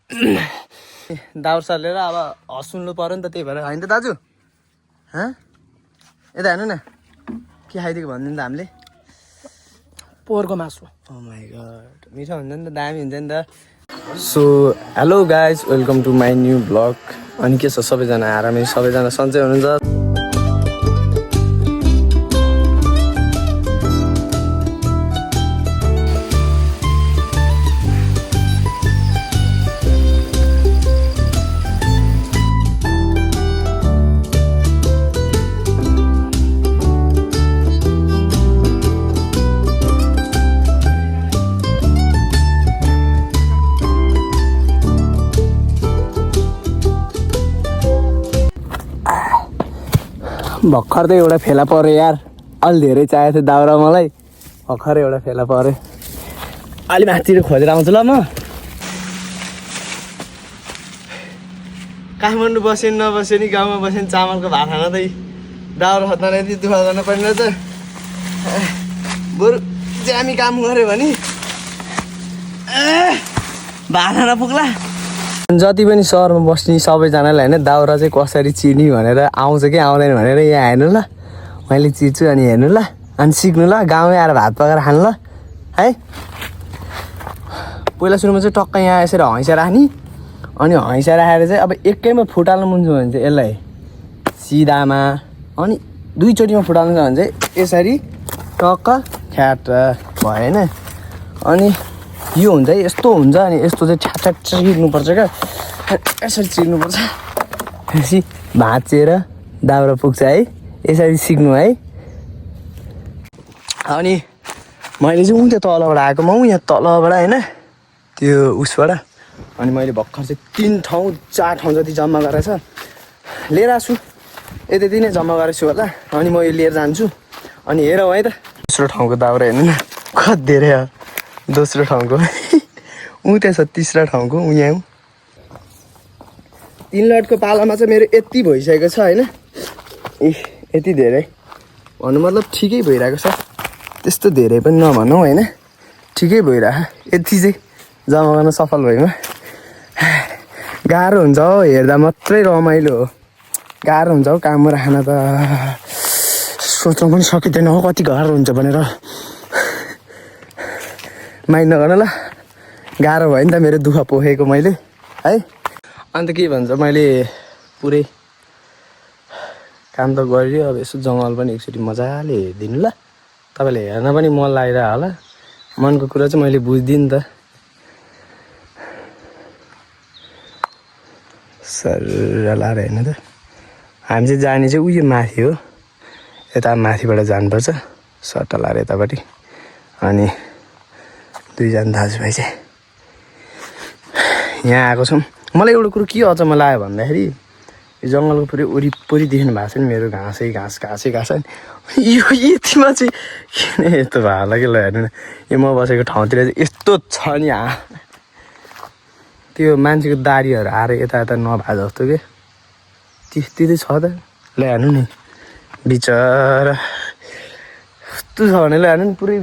दाउर सलेर अब हँसुन्नु पर्यो नि त, त्यही भएर होइन त दाजु? यता हेर्नु न, के खाइदिएको भनिदिनु त हामीले? पोहोरको मासु। ओ माई गड, मिठो हुन्छ नि त, दामी हुन्छ नि त। So hello guys, welcome to my new blog. अनि के छ, सबैजना आरामै, सबैजना सन्चै हुनुहुन्छ? भर्खर त एउटा फेला पऱ्यो यार, अलि धेरै चाहिएको थियो दाउरा मलाई, भर्खर एउटा फेला पऱ्यो। अलि माथितिर खोजेर आउँछु ल म। काठमाडौँ बस्यो नि नबस्यो नि, गाउँमा बस्यो नि चामलको भात खान त दाउरा खोज्न यति दुःख गर्न पर्ने रहेछ। बरु ज्यामी काम गऱ्यो भने भात खान पुग्ला। जति पनि सहरमा बस्ने सबैजनालाई होइन दाउरा चाहिँ कसरी चिर्ने भनेर आउँछ कि आउँदैन भनेर यहाँ हेर्नु ल, मैले चिर्छु अनि हेर्नु ल, अनि सिक्नु ल, गाउँमै आएर भात पकाएर खानु ल है। पहिला सुरुमा चाहिँ टक्क यहाँ यसरी हैँसा राख्ने, अनि हैँसा राखेर चाहिँ अब एकैमा फुटाल्नु मन छ भने चाहिँ यसलाई सिधामा, अनि दुईचोटिमा फुटाल्नु छ भने चाहिँ यसरी टक्क ख्याट भयो होइन। अनि यो हुन्छ है, यस्तो हुन्छ, अनि यस्तो चाहिँ ठ्याट ठ्याट चिर्नुपर्छ क्या, यसरी चिर्नुपर्छ, यसरी भाँचेर दाउरा पुग्छ है, यसरी सिक्नु है। अनि मैले चाहिँ उहाँ तलबाट आएको, म यहाँ तलबाट होइन त्यो उसबाट, अनि मैले भर्खर चाहिँ 3 ठाउँ 4 ठाउँ जति जम्मा गरेर छ लिएर आएको छु, यति नै जम्मा गरेको छु होला। अनि म यो लिएर जान्छु। अनि हेरौँ है त, दोस्रो ठाउँको दाउरा हेर्नु न कति धेरै हो, दोस्रो ठाउँको ऊ त्यहाँ छ, तिस्रा ठाउँको ऊ यहाँ 3 लटको पालामा चाहिँ मेरो यति भइसकेको छ होइन, यति धेरै भन्नु मतलब ठिकै भइरहेको छ, त्यस्तो धेरै पनि नभनौँ होइन, ठिकै भइरहेको। यति चाहिँ जम्मा गर्न सफल भइमा गाह्रो हुन्छ हौ, हेर्दा मात्रै रमाइलो हो, गाह्रो हुन्छ हौ काममा राख्न त सोच्नु पनि सकिँदैन हो कति गाह्रो हुन्छ भनेर। माइन्ड नगर्नु ल, गाह्रो भयो नि त मेरो दुःख पोखेको मैले है। अन्त के भन्छ, मैले पुरै काम त गरियो, अब यसो जङ्गल पनि एकचोटि मजाले हेरिदिनु ल, तपाईँले हेर्न पनि मन लागिरह होला, मनको कुरा चाहिँ मैले बुझिदिएँ नि त। सर लाएर हेर्नु त, हामी चाहिँ जाने चाहिँ उयो माथि हो, यता माथिबाट जानुपर्छ सट्टा लाएर यतापट्टि। अनि 2 जना दाजुभाइ चाहिँ यहाँ आएको छौँ। मलाई एउटा कुरो के अचम्म लाग्यो भन्दाखेरि, यो जङ्गलको पुरै वरिपरि देख्नु भएको छ नि मेरो, घाँसै घाँस घाँसै घाँस, यो यतिमा चाहिँ किन यस्तो भयो होला कि ल हेर्नु न, यो म बसेको ठाउँतिर चाहिँ यस्तो छ नि, त्यो मान्छेको दारीहरू आएर यता यता नभए जस्तो के त्यति छ त। ल हेर्नु नि बिचरा कस्तो छ भने, ल हेर्नु नि पुरै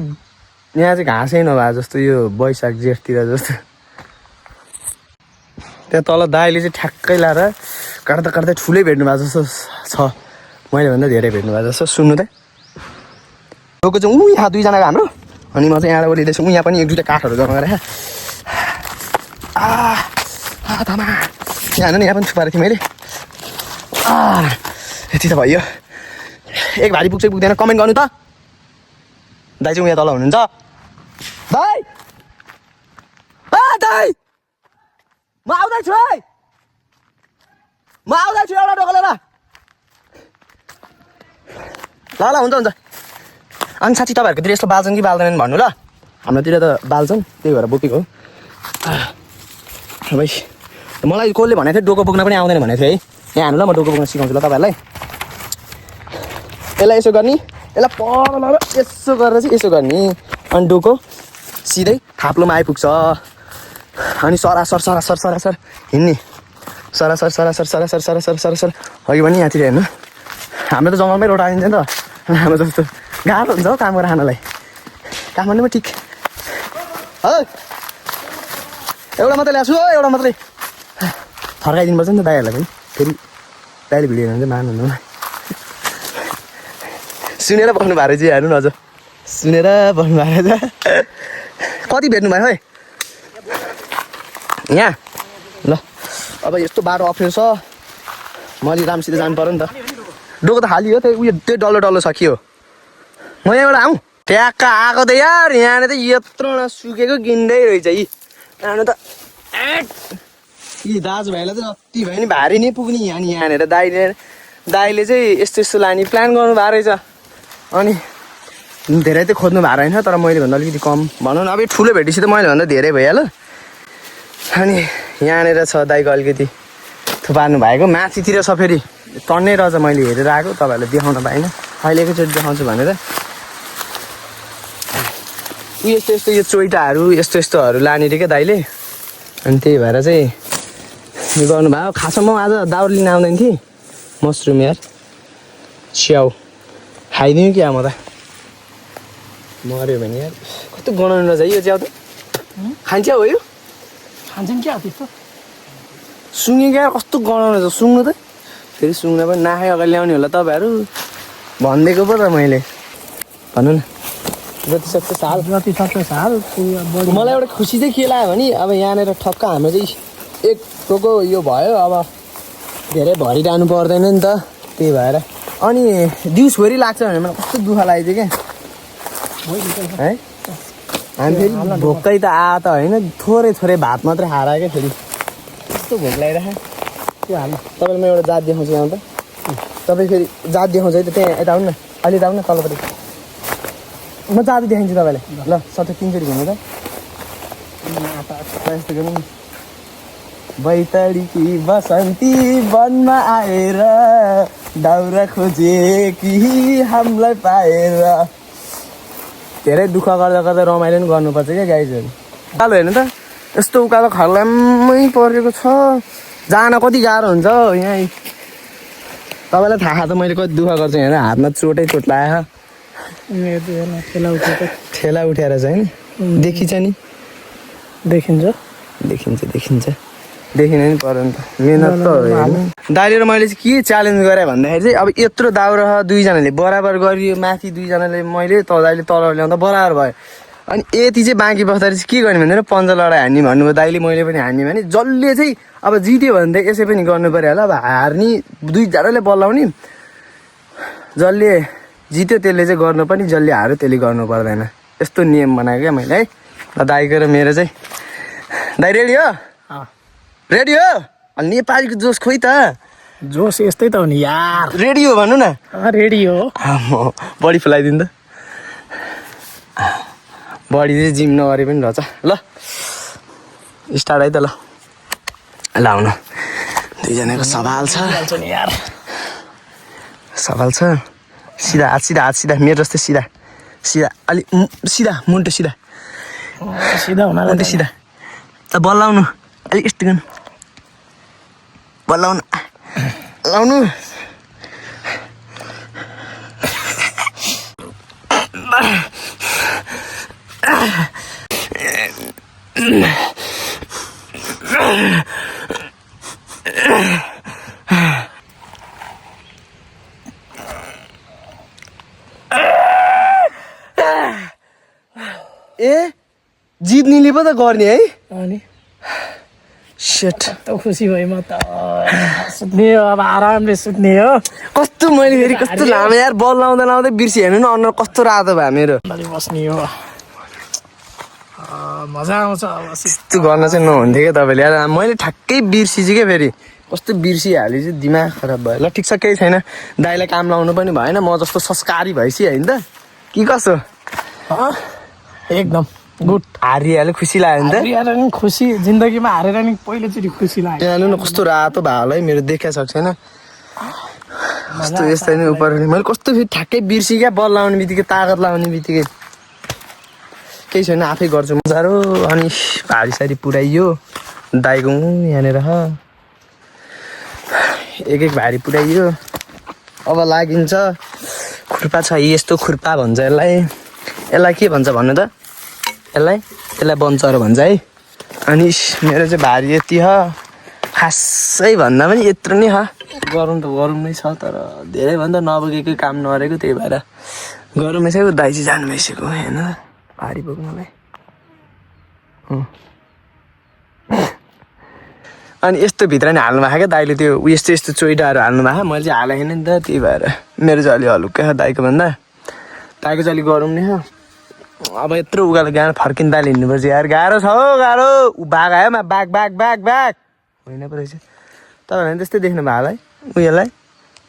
यहाँ चाहिँ घाँसै नभए जस्तो, यो वैशाख जेठतिर जस्तो। त्यहाँ तल दाइले चाहिँ ठ्याक्कै लाएर काट्दा काट्दै ठुलै भेट्नु भएको जस्तो छ, मैले भन्दा धेरै भेट्नु भएको जस्तो। सुन्नु त, लोको चाहिँ यहाँ 2 जनाको हाम्रो, अनि म चाहिँ यहाँबाट लिँदैछु, यहाँ पनि 1-2 काठहरू जम्मा गरेर थामा यहाँ हेर्नु नि, यहाँ पनि छुपाएको थिएँ मैले। यति त भयो, एक भारी पुग्छ पुग्दैन कमेन्ट गर्नु त। दाइ चाहिँ यहाँ तल हुनुहुन्छ, दाइ दाइ म आउँदैछु है, म आउँदैछु एउटा डोको लिएर। ल ल हुन्छ हुन्छ। अनि साँच्ची तपाईँहरूकोतिर यस्तो बाल्छन् कि बाल्दैनन् भन्नु ल, हाम्रोतिर त बाल्छन्, त्यही भएर बोकेको हो भाइ। मलाई कसले भनेको थियो डोको बोक्न पनि आउँदैन भनेको थियो है, यहाँ हाल्नु ल, म डोको बोक्न सिकाउँछु ल तपाईँहरूलाई। यसलाई यसो गर्ने, यसलाई पर ल यसो गरेर चाहिँ यसो गर्ने, अनि डोको सिधै थाप्लोमा आइपुग्छ, अनि सरासर सरासर सरासर हिँड्ने, सरासर सरासर सरासर सरासर सरासर अघि पनि यहाँतिर हेर्नु, हाम्रो त जङ्गलमै रोड आइन्छ नि त, हाम्रो जस्तो गाह्रो हुन्छ हौ काम गरेर खानलाई, काठमाडौँमा ठिक। एउटा मात्रै ल्याएको छु, एउटा मात्रै। फर्काइदिनुपर्छ नि त दाइहरूलाई पनि फेरि दाइले भिडियो हेर्नु चाहिँ मान्नुहुन्न सुनेर बस्नु भएको रहेछ हेर्नु न अझ सुनेर बस्नु भएको रहेछ कति भेट्नु भयो है यहाँ ल अब यस्तो बाटो अप्ठ्यारो छ मैले रामसित जानु पऱ्यो नि त डोको त खाली हो त्यही उयो त्यही डल्लो डल्लो छ के हो म यहाँबाट आउँ ट्याक्क आएको त यार यहाँनिर त यत्रो सुकेको गिन्दै रहेछ यी यहाँ त यी दाजुभाइलाई त जति भयो नि भारी नै पुग्ने यहाँनिर दाइले चाहिँ यस्तो यस्तो लाने प्लान गर्नु भएको रहेछ अनि धेरै त खोज्नु भएको रहेन तर मैले भन्दा अलिकति कम भनौँ न अब यो ठुलो भेटेपछि त मैले भन्दा धेरै भइहाल्यो अनि यहाँनिर छ दाइको अलिकति थुपार्नु भएको माथितिर छ फेरि टन्नै रहेछ मैले हेरेर आएको तपाईँहरूलाई देखाउन पाइनँ अहिले एकैचोटि देखाउँछु भनेर यस्तो यस्तो यो चोइटाहरू यस्तो यस्तोहरू लाने रे क्या दाइले अनि त्यही भएर चाहिँ यो गर्नुभयो खासमा म आज दाउरा लिन आउँदैन थिएँ मसरुम यार च्याउ खाइदिउँ क्या म त मऱ्यो भने यार कस्तो गनाउनु रहेछ यो च्याउ त खान्छ हो यो खान्छन् क्या त्यस्तो सुँगे क्या कस्तो गनाउनु रहेछ सुँग्नु त फेरि सुँग्न पनि नाखाइ अगाडि ल्याउने होला तपाईँहरू भनिदिएको पो त मैले भन्नु न जति सक्छ साल मलाई एउटा खुसी चाहिँ के लाग्यो भने अब यहाँनिर ठक्क हाम्रो चाहिँ एक टोको यो भयो अब धेरै भरिरहनु पर्दैन नि त त्यही भएर अनि दिउँसभरि लाग्छ भने मलाई कस्तो दुःख लागेको थियो क्या है हामी फेरि भोकै त आ त होइन थोरै थोरै भात मात्रै खाएर क्या फेरि कस्तो भोक लागिरहेको त्यो हाल्नु तपाईँलाई म एउटा जात देखाउँछु यहाँ त तपाईँ फेरि जात देखाउँछ है त त्यहाँ यता आउनु न अलि यता आउनु न तलपट्टि म जाँदै देखाइदिन्छु तपाईँलाई ल सबै 3 घुम्नु त यस्तो गर्नु बैतडीकी बसन्ती वनमा आएर दाउरा खोजे कि हामीलाई पाएर धेरै दुःख गर्दा गर्दा रमाइलो पनि गर्नुपर्छ क्या गाइजहरू उकालो हेर्नु त यस्तो उकालो खर्लामै परेको छ जान कति गाह्रो हुन्छ यहाँ तपाईँलाई थाहा त मैले कति दुःख गर्छु हेर हातमा चोटै चोट लाग्यो ठेला उठेर चाहिँ नि देखिन्छ नि देखिन्छ देखिन नि पर्यो नि त मिहिनेत त हो दाइले र मैले चाहिँ के च्यालेन्ज गरेँ भन्दाखेरि चाहिँ अब यत्रो दाउरा दुईजनाले बराबर गरियो माथि दुईजनाले मैले दाइले तल ल्याउँदा बराबर भयो अनि यति चाहिँ बाँकी बस्दाखेरि चाहिँ के गर्ने भनेर पन्जा लडाइ हान्ने भन्नुभयो दाइले मैले पनि हान्ने भने जसले चाहिँ अब जित्यो भने त यसै पनि गर्नु पऱ्यो होला अब हार्ने दुईजनाले बल्लाउने जसले जित्यो त्यसले चाहिँ गर्नु पनि जसले हार्यो त्यसले गर्नु पर्दैन यस्तो नियम बनाएको क्या मैले है र दाइको र मेरो चाहिँ दाइ रेडी हो रेडी हो अनि नेपालीको जोस खोइ त जोस यस्तै त हो नि यार रेडी हो भन्नु न रेडी हो म बडी फुलाइदिनु त बडी चाहिँ जिम नगरे पनि रहेछ ल स्टार्ट है त ल ल आउनु दुईजनाको सवाल छ यार सवाल छ सिधा हात सिधा मेरो जस्तै सिधा अलि सिधा मुन्टो सिधा मुन्टो सिधा त बल्लाउनु अलिक यस्तो गर्नु बल्लाउनु लाउनु ए जित्नेले पो त गर्ने है अनि सेट त खुसी भयो म त सुत्ने हो अब आरामले सुत्ने हो कस्तो मैले फेरि कस्तो लामो यार बल लाउँदै बिर्सी हेर्नु न अनुहार कस्तो रातो भयो मेरो बस्ने हो मजा आउँछ अब यस्तो गर्न चाहिँ नहुन्थ्यो क्या तपाईँले यार मैले ठ्याक्कै बिर्सिछु क्या फेरि कस्तो बिर्सिहालेँ चाहिँ दिमाग खराब भयो ल ठिक छ केही छैन दाइलाई काम लाउनु पनि भएन म जस्तो संस्कारी भएपछि होइन त कि कसो एकदम गुड हारिहाल्यो खुसी लाग्यो नि त नि खुसी जिन्दगीमा हारेर नि पहिलोचोटि खुसी लाग्यो त्यहाँ न कस्तो रातो भयो है मेरो देखा सक्छ छैन कस्तो यस्तै नै उपर मैले कस्तो फेरि ठ्याक्कै बिर्सी क्या बल लाउने बित्तिकै तागत लाउने बित्तिकै केही छैन आफै गर्छु मजारो अनि भारी सारी पुऱ्याइयो दाइको यहाँनिर एक भारी पुऱ्याइयो अब लागिन्छ खुर्पा छ यस्तो खुर्पा भन्छ यसलाई के भन्छ भन्नु त यसलाई बन्चर भन्छ है अनि मेरो चाहिँ भारी यति खासै भन्दा पनि यत्रो नै गरौँ त गरौँ नै छ तर धेरैभन्दा नबोकेकै काम नगरेको त्यही भएर गरौँ नै छ दाइ चाहिँ जानु भइसक्यो होइन भारी बोक्नलाई अनि यस्तो भित्र नि हाल्नु भएको क्या दाइले त्यो यस्तो यस्तो चोइटाहरू हाल्नु भएको मैले चाहिँ हालेको छैन नि त त्यही भएर मेरो चाहिँ अलि हलुक्कै छ दाइको भन्दा दाइको चाहिँ अलिक गरौँ नै छ अब यत्रो उकालो गाह्रो फर्किँदा दाइले हिँड्नुपर्छ यार गाह्रो छ हौ गाह्रो बाघ आयो बाघ बाघ बाघ बाघ होइन पो रहेछ तपाईँहरूले त्यस्तै देख्नु भयो होला है उयोलाई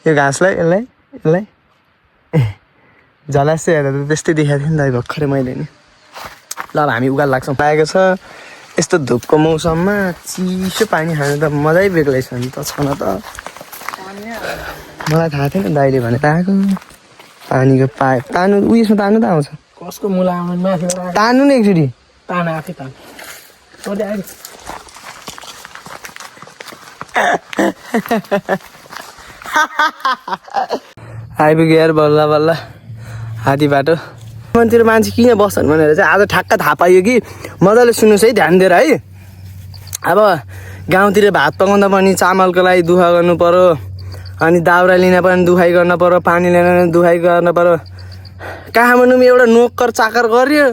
यो घाँसलाई यसलाई झलासे हेरेर त त्यस्तै देखाएको थियो नि दाइ भर्खरै मैले नि ल अब हामी उकालो लाग्छौँ लागेको छ यस्तो धुपको मौसममा चिसो पानी खानु त मजै बेग्लै छ नि त छन त मलाई थाहा थिएन दाइले भने ताएको पानीको पाइप तान्नु उयसमा तान्नु त आउँछ कसको मुला माथिबाट तान्नु नि एकचोटि तान आफै तान आइपुग्यो यार बल्ल बल्ल हात्ती बाटो मन्तिर मान्छे किन बस्छन् भनेर चाहिँ आज ठ्याक्क थाहा पाइयो कि मजाले सुन्नुहोस् है ध्यान दिएर है अब गाउँतिर भात पकाउँदा पनि चामलको लागि दुःख गर्नु पर्यो अनि दाउरा लिन पनि दुखाइ गर्न पर्यो पानी लिन पनि दुखाइ गर्न पर्यो कहाँ भनौँ एउटा नोकर चाकर गर्यो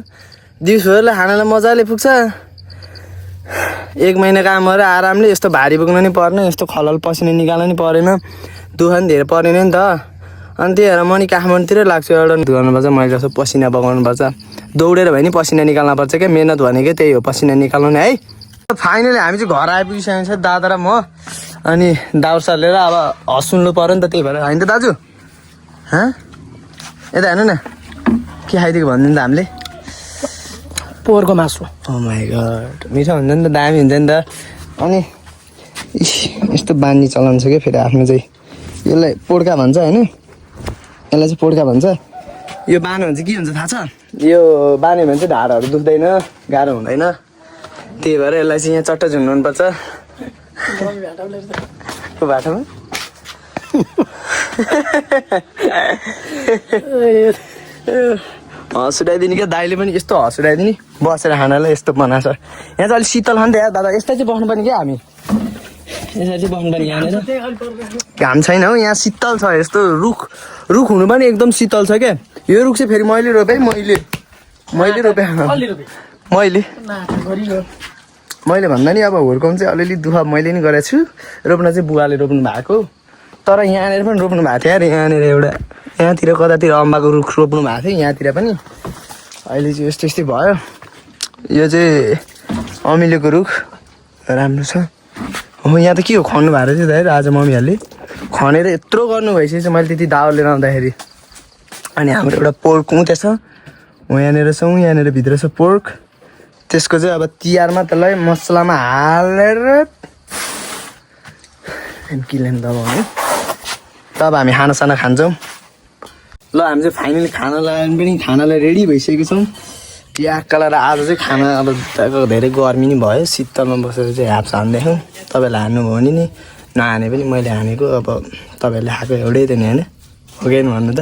दिउँसोहरूलाई खानालाई मजाले पुग्छ 1 महिना काम गरेर आरामले यस्तो भारी बोक्नु नि पर्ने यस्तो खलल पसिना निकाल्नु नि परेन दुःख नि धेरै परेन नि त अनि त्यही भएर म नि काठमाडौँतिर लाग्छु एउटा गर्नुपर्छ मैले जस्तो पसिना बगाउनुपर्छ दौडेर भए नि पसिना निकाल्नुपर्छ क्या मेहनत भनेकै त्यही हो पसिना निकाल्नु नि है फाइनली हामी चाहिँ घर आइपुगिसकेको छ दादा र म अनि दाउसा लिएर अब हँसुन्नु पऱ्यो नि त त्यही भएर होइन त दाजु यता हेर्नु न के खाइदिएको भनिदिनु त हामीले पोहोरको मासु ओ माई गड मिठो हुन्छ नि त दामी हुन्छ नि त अनि यस्तो बानी चलाउँछ क्या फेरि आफ्नो चाहिँ यसलाई पोड्का भन्छ होइन यसलाई चाहिँ पोड्का भन्छ यो बानो भने चाहिँ के हुन्छ थाहा छ यो बान्यो भने चाहिँ ढाडहरू दुख्दैन गाह्रो हुँदैन त्यही भएर यसलाई चाहिँ यहाँ चट्ट झुन्नुपर्छ को बाटोमा हँसुडाइदिने क्या दाइले पनि यस्तो हँसुडाइदिने बसेर खानालाई यस्तो बनाएको छ यहाँ चाहिँ अलिक शीतल खान्छ या दादा यस्तै चाहिँ बस्नुपर्ने क्या हामी यसरी चाहिँ बस्नुपर्ने यहाँनिर घाम छैन हौ यहाँ शीतल छ यस्तो रुख हुनु पनि एकदम शीतल छ क्या यो रुख चाहिँ फेरि मैले रोपेँ मैले रोपेँ मैले भन्दा नि अब हुर्काउनु चाहिँ अलिअलि दुःख मैले नि गरेको छु रोप्न चाहिँ बुवाले रोप्नु भएको तर यहाँनिर पनि रोप्नु भएको थियो यार यहाँनिर एउटा यहाँतिर कतातिर अम्बाको रुख रोप्नु भएको थियो यहाँतिर पनि अहिले चाहिँ यस्तो यस्तै भयो यो चाहिँ अमिलोको रुख राम्रो छ हो यहाँ त के हो खन्नु भएको रहेछ दाइ आज मम्मीहरूले खनेर यत्रो गर्नु भइसकेछ मैले त्यति दाउ लिएर आउँदाखेरि अनि हाम्रो एउटा पोर्क उतै छ यहाँनिर छौँ यहाँनिर भित्र छ पोर्क त्यसको चाहिँ अब तिहारमा त्यसलाई मसलामा हालेर किलेन दबाउने तब हामी खानासाना खान्छौँ ल हामी चाहिँ फाइनली खानालाई रेडी भइसकेको छौँ प्याक्क लगाएर आज चाहिँ खाना अब धेरै गर्मी नै भयो शीतलमा बसेर चाहिँ हाप्स हान्दैछौँ तपाईँहरूले हान्नुभयो भने नि नहाने पनि मैले हानेको अब तपाईँहरूले खाएको एउटै थियो नि होइन हो कि भन्नु त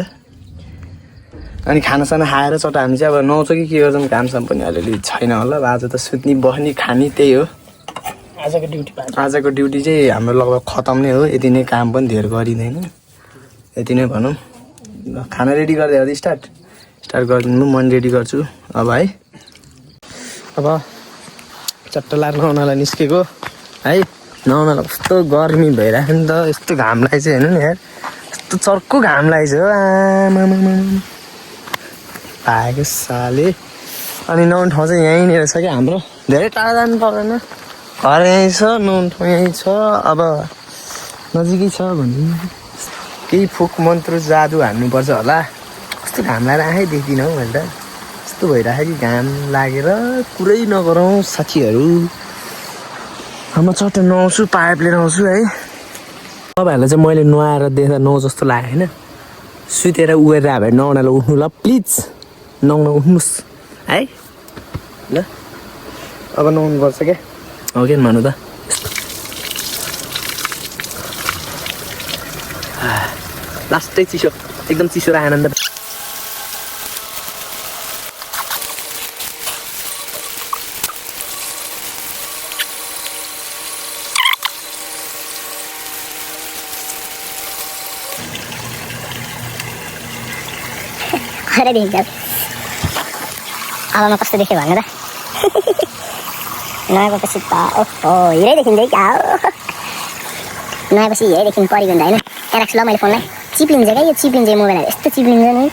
अनि खानासाना खाएर चट्ट हामी चाहिँ अब नुहाउँछ कि के गर्छौँ कामसाम पनि अलिअलि छैन होला अब आज त सुत्ने बस्ने खाने त्यही हो आजको ड्युटी चाहिँ हाम्रो लगभग खतम नै हो यति नै काम पनि धेरै गरिँदैन यति नै भनौँ खाना रेडी गर्दै हो स्टार्ट गरिदिनु म रेडी गर्छु अब है अब चट्ट लाएर नुहाउनलाई निस्केको है नुहाउनलाई कस्तो गर्मी भइरहेको नि त यस्तो घाम लागेको हेर्नु नि यार यस्तो चर्को घाम लागेको हो आमा पाएको साले अनि नुहाउने ठाउँ चाहिँ यहीँनिर छ क्या हाम्रो धेरै टाढा जानु पर्दैन घर यहीँ छ नुहाउने ठाउँ यहीँ छ अब नजिकै छ भने केही फोक मन्त्र जादु हान्नुपर्छ होला कस्तो घाम लागेर आँखै देख्दिनँ हौ मैले त यस्तो भइरहेको कि घाम लागेर कुरै नगरौँ साथीहरू म चट्ट नुहाउँछु पाइप लिएर आउँछु है तपाईँहरूलाई चाहिँ मैले नुहाएर देख्दा नुहाउ जस्तो लाग्यो होइन सुतेर उगेर आयो भने नुहाउनलाई उठ्नु ल प्लिज नुहाउन उठ्नुहोस् है ल अब नुहाउनुपर्छ क्या हो कि भन्नु त लास्टै चिसो एकदम चिसो र आनन्द भएर देखिन्छ अब म कस्तो देखेँ भन्नु त नआएपछि त ओहो हिरै देखिँदै क्या हो नआएपछि हिरै देखिनु परेको हुन्छ होइन यहाँ राख्छु ल मैले फोनलाई चिप्लिन्छ क्या यो चिप्लिन्छ मोबाइलहरू यस्तो चिप्लिन्छ नि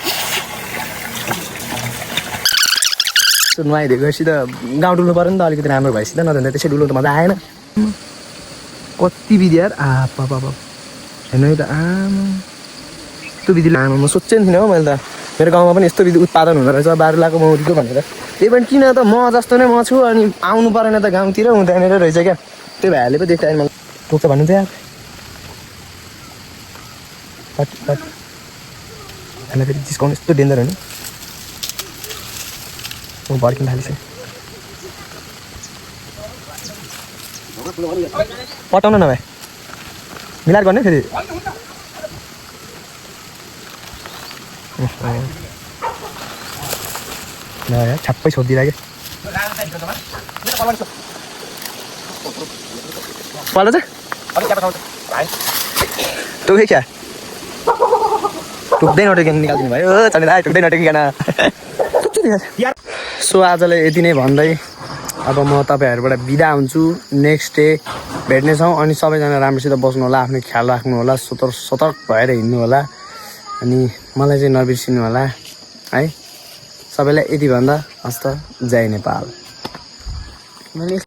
नुहाइदिएपछि त गाउँ डुल्नु पऱ्यो नि त अलिकति राम्रो भएपछि त नत्र त्यसै डुल्नु त मजा आएन कति विधि यार पापा हेर्नु है त आमा यस्तो विधि आमा म सोच्दै थिइनँ हौ मैले त मेरो गाउँमा पनि यस्तो विधि उत्पादन हुँदो रहेछ बारुलाको मौरीको भनेर त्यही पनि किन त म जस्तो नै म छु अनि आउनु परेन त गाउँतिर हुँदैन रहेछ क्या त्यो भाइहरूले पो देख्दा मलाई टोक्छ भन्नु त यार यसलाई फेरि जिस्काउनु यस्तो डेन्जर हो नि म भड्किन थालिसकेँ पटाउन न भाइ मिलाएर गर्ने फेरि यार छाप्पै छोडिदिएर पल्ट चाहिँ टोके क्या टुक्दै नटेकिन निकालिदिनु भयो चलेर आयो टुक्दै नटेकिकन सो आजलाई यति नै भन्दै अब म तपाईँहरूबाट बिदा हुन्छु नेक्स्ट डे भेट्नेछौँ अनि सबैजना राम्रोसित बस्नु होला आफ्नो ख्याल राख्नु होला सतर्क भएर हिँड्नु होला अनि मलाई चाहिँ नबिर्सिनु होला है सबैलाई यति भन्दा हस्त जय नेपाल।